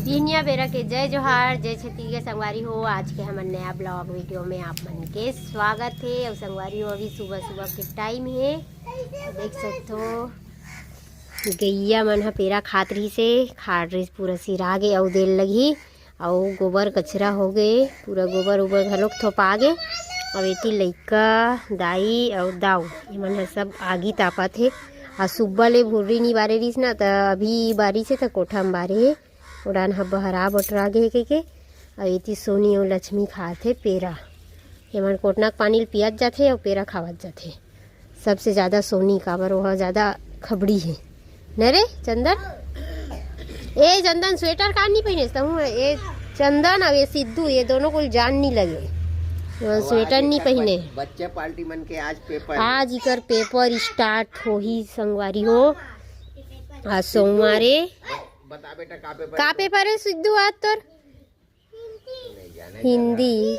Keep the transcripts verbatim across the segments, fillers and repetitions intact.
बिहनिया बेरा के जय जोहार, जय छत्तीसगढ़ संगवारी हो। आज के हमर नया ब्लॉग वीडियो में आप मन के स्वागत हे। अउ संगवारी हो, अभी सुबह सुबह के टाइम हे, अउ देख सकथो गैया मन ह पेरा खात रहिस हे, खात रहिस पूरा सिरा गे अउ देर लगही, अउ गोबर कचरा हो गे, पूरा गोबर उबर घलोक थोपा गे। अउ एती लइका, दाई अउ दाऊ, एमन ह सब आगी तापत हे। आ सुब्बा ले भुर्री नी बारे रहिस ना, त अभी बारिस हे त कोठा म बारे हे। ओडान ह बहरा बटरा गे हे कहिके। अउ एती सोनी अउ लक्ष्मी खात हे पेरा। एमन कोटना के पानी ल पियत जाथे अउ पेरा खावत जाथे। सबसे ज्यादा सोनी, काबर ओह ज्यादा खबड़ी हे न रे चंदन। ए चंदन, स्वेटर का नी पहिने तहूँ? ए चंदन अउ ये सिद्धू, ये दोनों को जान नी लगे, ये स्वेटर नी पहिने। बच्चा पार्टी मन के आज पेपर हे। आज इकर पेपर स्टार्ट होही संगवारी हो, आज सोमवार हे। बता बेटा, का पेपर का हे? पेपर हे सिद्धू आज तोर? हिंदी।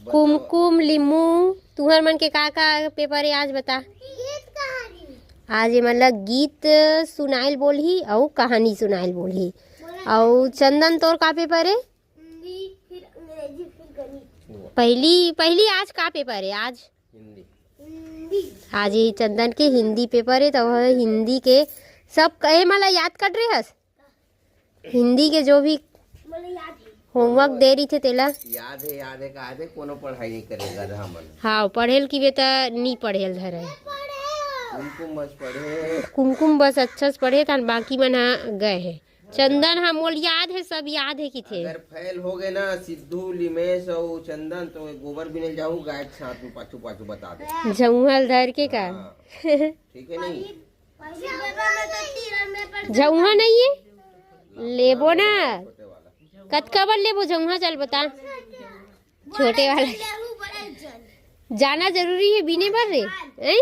कुमकुम लिमू, तुहर मन के का का पेपर हे आज बता? आज ये मन ला गीत सुनाइल बोलही अउ कहानी सुनाइल बोलही। अउ चंदन, तोर का पेपर हे? पहली पहली आज का पेपर हे आज? आज ये चंदन के हिंदी पेपर हे, त ओह हिंदी के सब कहे मला याद कर रहे हस। हिंदी के जो भी होमवर्क दे रहिथे तेला। याद हे, याद हे, का हे, कोनो पढ़ाई नहीं करे गधा मन। हाँ, पढ़ेल की बेटा नी पढ़ेल धरे। कुमकुम बस पढ़े। कुमकुम बस अच्छा से पढ़े, तहन बाकी मन ह गए हे। चंदन ह मोल याद हे, सब याद हे किथे। अगर फेल हो गए ना सिद्धू, लिमेश अउ चंदन, तो गोबर बिने जाहू, गाय के साथ में पाछू पाछू बता दे। झउहा ल धर के का? हाँ। ठीक है नहीं? झउहा नहीं है, लेबो ना। कतका बर लेबो झउहा, चल बता। छोटे वाला जाना जरूरी है बीने बर रे, हैं?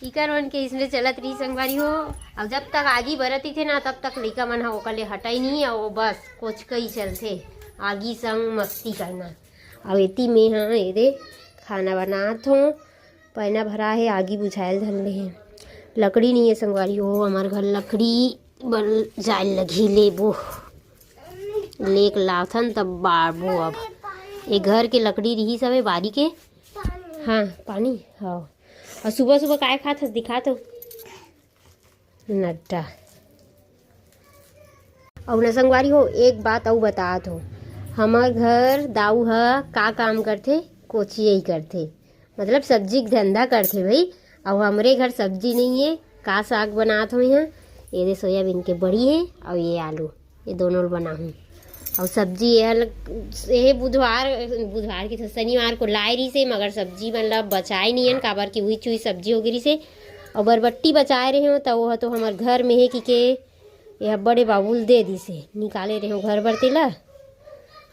इकर मन के इसने चलत रही संगवारी हो। अब जब तक आगी बरत ही थे ना, तब तक लइका मन ह ओकर ले हटाई नहीं, अउ बस कोचकई चलथे आगी संग मस्ती करना। अउ एती में ह एदे खाना बनात हों, पैना भरा हे, आगी बुझायल धर ले हे। लकड़ी नहीं है संगवारी हो, हमार घर लकड़ी बल जायल लगही, लेबो, लेक लाथन तब बारबो। अब ए घर के लकड़ी रही सबे बारी के। हाँ, पानी, हाँ। अउ सुबह सुबह काय खात हस, दिखा तो। नट्टा। अउ न संगवारी हो, एक बात अउ बतात हो, हमर घर दाऊ ह का काम करथे, कोचिया ही करथे, मतलब सब्जी के धंधा करथे भाई। अउ हमरे घर सब्जी नहीं है, का साग बनात हो यहाँ? ये दे सोयाबीन के बड़ी है, अउ ये आलू, ये दोनों ल बनाहूँ। अउ सब्जी ये हल, ये बुधवार, बुधवार के शनिवार को लाए रही से, मगर सब्जी मन ला बचाए नहीं हन, काबर कि उही चुही सब्जी हो गिरी से। अउ बरबट्टी बचाए रहे हो, त वो तो हमर घर में है कि के ये बड़े बाबू ल दे दिसे, निकाले रहे घर बर तेला।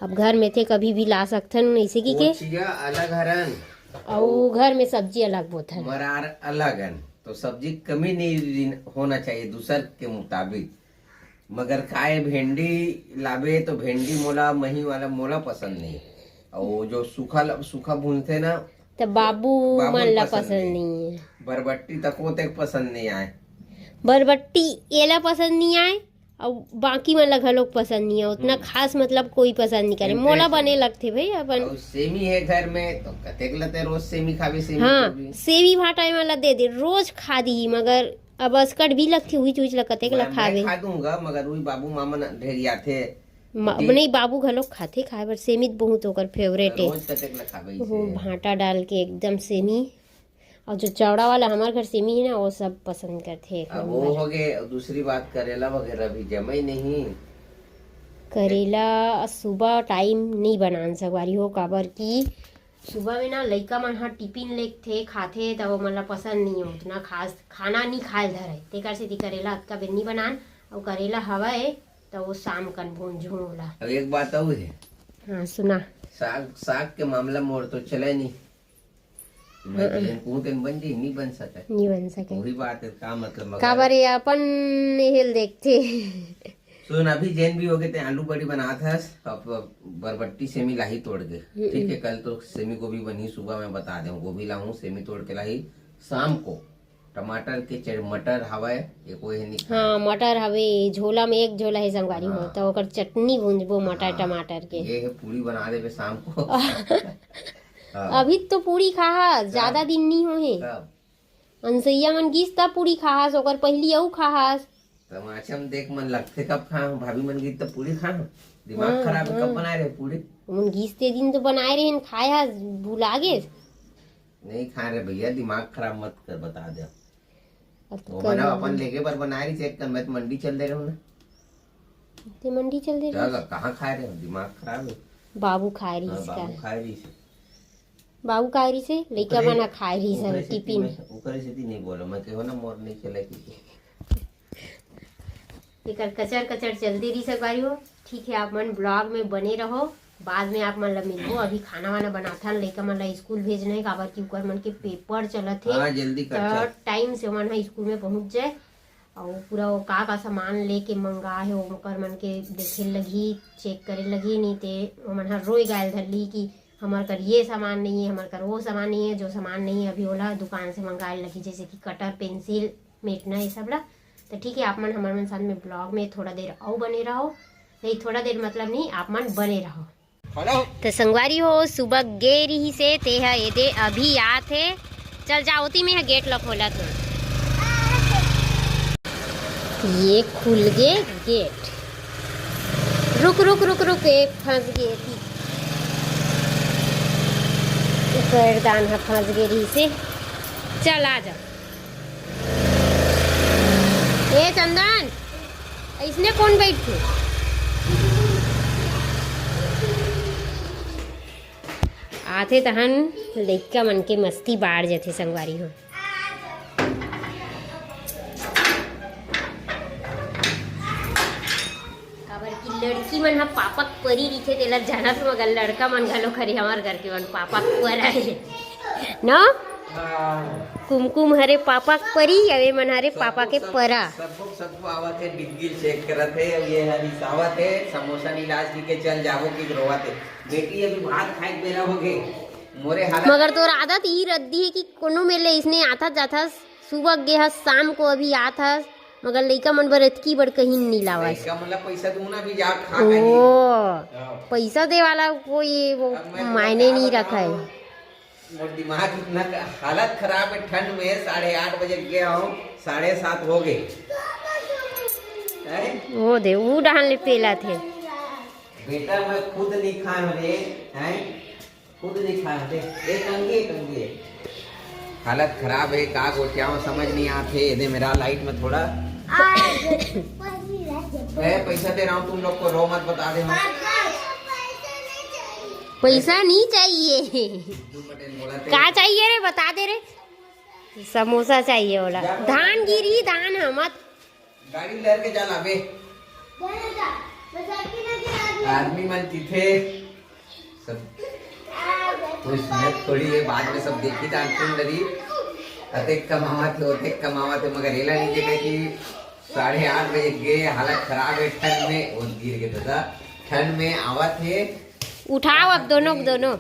अब घर में थे, कभी भी ला सकथन ऐसे की के। कोचिया अलग हरन, अउ घर में सब्जी अलग बोथन। मरार अलग हन, तो सब्जी कमी नहीं होना चाहिए दूसर के मुताबिक। मगर काय भेंडी लाबे तो भेंडी मोला, मही वाला मोला पसंद नहीं। अउ वो जो सूखा ल-, सूखा भूनथे ना, त बाबू बाबू मन ला पसंद पसंद नहीं। नहीं है। बरबट्टी तको तक पसंद नहीं आए। बरबट्टी एला पसंद नहीं आए, अउ बाकी मन ला घलोक पसंद नहीं है। उतना हम्म। खास मतलब कोई पसंद नहीं करे। मोला बने लगथे भाई अपन। अउ सेमी है घर में, तो कतेक लते रोज सेमी खाबे, सेमी हाँ, को भी। सेमी भाटा मन ला दे दे, रोज खा दी, मगर अब असकट भी लगथे, उही चीज ला कतेक ला मैं, मैं खाबे। खा दूंगा, मगर उही बाबू मामा न ढेरियाथे। मा-, जी। नहीं, बाबू घलोक खाथे, खाए बर सेमी त बहुत ओकर फेवरेट है। रोज कतेक ला खाबे वो इसे? भाटा डाल के एकदम सेमी, अउ जो चौड़ा वाला हमार घर सेमी है ना, वो सब पसंद करथे। अब वो हो गए, दूसरी बात करेला वगैरह भी जमे नहीं। करेला सुबह टाइम नहीं बनान सकवारी हो, काबर कि सुबह में ना लइका मन ह टिफिन लेथे, खाथे, त वो मन ला पसंद नहीं हो, उतना खास खाना नहीं खाए धरे, तेकर सेती करेला अतका बेर नहीं बनान। अउ करेला हवय, त वो शाम कन भूंजहूं ओला। अब एक बात अउ है। हाँ, सुना। साग, साग के मामला मोर तो चले नहीं। मैं हाँ। जेन कहूं तेन बन जाई, नहीं बन सके। नहीं बन सके। वही बात है, का मतलब, मगर काबर ये अपन हेल देखथे। सुन, अभी जेन भी होगे, ते आलू बड़ी बनात हस, अब बरबट्टी सेमी लाही तोड़ के। हम्म। ठीक है, कल तो सेमी गोभी बनी, सुबह मैं बता दें, गोभी लाऊं, सेमी तोड़ के लाही, शाम को टमाटर के चट-, मटर हवय, एको हे नहीं खाए। हाँ, मटर हवे, झोला में एक झोला हे संगवारी हो, हाँ। तो ओकर चटनी भूंजबो मटर हाँ, टमाटर के। ये है पूरी बना देबे शाम को। हाँ। अभी तो पूरी खाहा, कब? ज्यादा दिन नहीं हो हे। कब? अनसैया मन गीस त पूरी खाहास, ओकर पहिली अउ खाहास। तमाचा में देख मन लगथे कब खाहूं, भाभी मन गीस त पूरी खाहूं। दिमाग हाँ, खराब है, हाँ। कब बनाए रहे पूरी? उन गीस ते दिन तो बनाए रहे, खाए हा, भुला गे। नहीं खाए रे भैया, दिमाग खराब मत कर, बता दे। अब वो कर बना, ले। अपन लेके बर बनाए रही, चेक कर, मैं तो मंडी चल दे रहा हूँ ना। ते मंडी चल दे रहा। कहाँ खाए रहे? दिमाग खराब है। बाबू खाए रही हाँ, इसका। बाबू खाए रही से। बाबू खाए रही से, लइका ओकरे, बना खाए रही से, ओकरे से टिफिन। मैं, ओकरे से नहीं बोला, मैं कहो ना मोर नहीं चले की। एकर कचर कचर चलते रही संगवारी हो। ठीक है, आप मन ब्लॉग में बने रहो, बाद में आप मन ला मिलबो। अभी खाना वाना बनाथन, लइका मन ला स्कूल भेजना है, काबर कि उकर मन के पेपर चलत हे। हाँ, जल्दी कर, त चल। टाइम से ओमन ह स्कूल में पहुंच जाए। अउ पूरा वो का का सामान लेके मंगा हे, ओकर मन के देखे लगही, चेक करे लगही, नहीं ते ओमन ह रोए गायल धरली कि हमर कर ये सामान नहीं है, हमर कर वो सामान नहीं है। जो सामान नहीं है अभी ओला दुकान से मंगाए लगही, जैसे कि कटर, पेंसिल, मेटना, ये सब ला। तो ठीक है, आप मन हमर मन साथ में ब्लॉग में थोड़ा देर अउ बने रहो। नहीं, थोड़ा देर मतलब नहीं, आप मन बने रहो। तो संगवारी हो, सुबह गे रही से, ते ह एदे अभी आत हे। चल जा, ओती में ह गेट ला खोला तो। ये खुल गे गेट। रुक, रुक, रुक, रुक, एक फंस गे थी। पैरदान ह फंस गे रही से। चल, आ जा। ए चंदन, इसने कौन बैठे? आथे तहन लइका मन के मस्ती बाढ़ जथे संगवारी हो। काबर कि लड़की मन ह पापक परी रहिथे, तेला जानत हो, मगर लड़का मन घलो खरे हमर घर के मन पापक परा हे। न? हाँ। कुमकुम हरे पापक परी, अउ ए मन हरे पापा के परा। सबको, सबको आवत हे, बिजली चेक करत हे, अउ ये हरी सावत हे, समोसा नी लाज की के चल जाबो की रोवत हे। बेटी अभी भात खाए के बेरा हो गे, मोरे हालत। मगर तोर आदत ई रद्दी हे कि कोनो मेले इसने आथस जाथस, सुबह गे हस, शाम को अभी आथस, मगर लइका मन बर अतकी बड़ कहीं नी लावस। लइका मन ला पैसा दूं ना, भी जा खा ओ, कहीं। हाँ। पैसा दे वाला कोई वो अब मैं मायने नहीं रखा है। मोर दिमाग इतना क-, हालत खराब है, ठंड में साढ़े आठ बजे गया हूँ, साढ़े सात हो गए। हैं? वो दे, वो डहान ले पेला थे। बेटा, मैं खुद नहीं खाए हूँ रे, हैं? खुद नहीं खाए हूँ, देख, एक अंगी, एक अंगी है। हालत खराब है, का गोठियाऊँ समझ नहीं आते। ये दे मेरा लाइट में थोड़ा। मैं पैसा दे रहा हूँ तुम लोग को, रो मत, बता दे। पैसा नहीं चाहिए। का चाहिए रे, बता दे रे। समोसा चाहिए बोला। धान गिरी, धान हमत। गाड़ी ले के जा लाबे। आदमी मन किथे सब कोई सुनत थोड़ी है, बाद में सब देखी जान सुन लगी। अतेक कमावत है, ओतेक कमावत है, मगर एला नहीं देखे कि साढ़े आठ बजे गे, हालत खराब है ठंड में, वो गिर के दादा ठंड में आवत है। उठाओ अब दोनों, दोनों।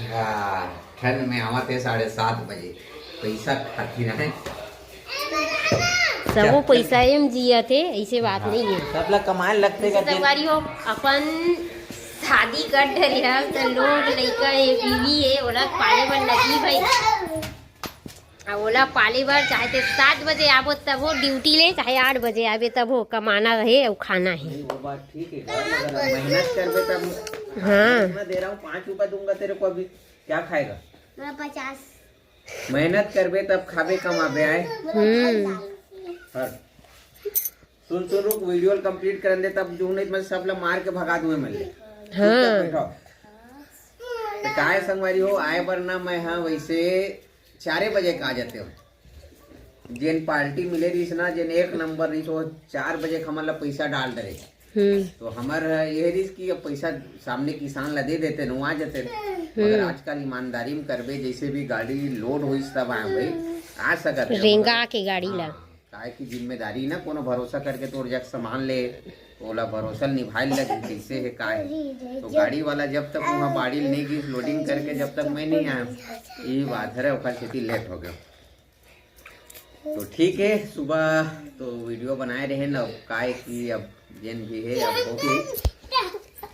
हाँ, ठंड में आवत है साढ़े सात बजे, पैसा खातिर है। सबो पैसा एम जियत है, ऐसे बात नहीं है। सबला कमाए लगते जैसे करते। संगवारी हो, अपन शादी कर डरे है, तो लोग लइका है, बीवी है, ओला पाले मन लगी भाई। आ ओला पाले बर चाहे ते सात बजे आबो तब हो ड्यूटी ले, चाहे आठ बजे आबे तब हो, कमाना रहे अउ खाना है। नहीं, वो बात ठीक है, मगर मेहनत करबे तब। हाँ। मैं दे रहा हूँ, पाँच रुपया दूंगा तेरे को अभी, क्या खाएगा? मैं पचास। मेहनत करबे तब खाबे कमाबे आए। हम्म। हट। सुन, सुन, रुक, वीडियो कंप्लीट करन दे, तब जो नहीं तो मैं सब ला मार के भगा दूंगा मैं ले। हाँ। चुपचाप बैठो। तो काय संगवारी हो, आए बर ना मैं हाँ वैसे चारे बजे का आ जाते हो। जेन पार्टी मिले रहीस ना, जेन एक नंबर रहीस, वो चार बजे के हमन ला पैसा डाल डरे। हम्म। तो हमर ये रहीस कि अब पैसा सामने किसान ला दे देते न, वो आ जाते। मगर हम्म। आजकल ईमानदारी में करबे, जैसे भी गाड़ी लोड होइस तब आए भाई, आ सकत है। रेंगा के गाड़ी ला। हाँ। काहे कि जिम्मेदारी ना, कोनो भरोसा करके तोर जग सामान ले, ओला भरोसा निभाए लग कैसे है, का है। तो गाड़ी वाला जब तक वहाँ बाड़ी नहीं गई, लोडिंग करके जब तक मैं नहीं आया, ये बात है, ओकर सेती लेट हो गया। तो ठीक है, सुबह तो वीडियो बनाए रहे ना, अब काय कि अब जेन भी है अब होगी।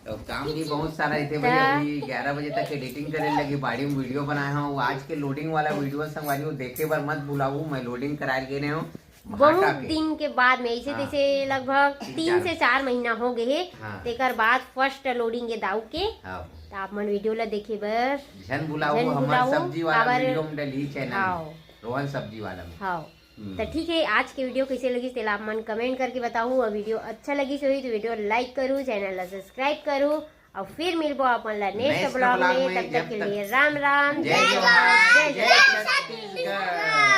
अब काम भी बहुत सारा रहते भैया, अभी ग्यारह बजे तक एडिटिंग करे लगी, बाड़ी में वीडियो बनाए हूँ। आज के लोडिंग वाला वीडियो संगवारी हो, देखे बर मत भुलाऊ, मैं लोडिंग करा के रहे हूँ भाटा बहुत के। दिन के बाद में, ऐसे हाँ। तैसे लगभग तीन तीन चार। से चार महीना हो गए हे। हाँ। तेकर बाद फर्स्ट लोडिंग के दाऊ के। हाँ, त आप मन वीडियो ला देखे बर झन भुलाऊ, झन हमार भुलाऊ, सब्जी वाला काबर वीडियो में डली चैनल हाँ। में, रोहन सब्जी वाला में। हाँ। हम्म। त ठीक है, आज के वीडियो कैसे लगी तेला आप मन कमेंट करके बताऊ, और वीडियो अच्छा लगी होही तो वीडियो लाइक करू, चैनल ला सब्सक्राइब करू, और फिर मिलबो अपन ला नेक्स्ट नेक्स्ट ब्लॉग ब्लॉग में। में, तब तक जब के तक लिए राम राम, जय जोहार, जय जय छत्तीसगढ़।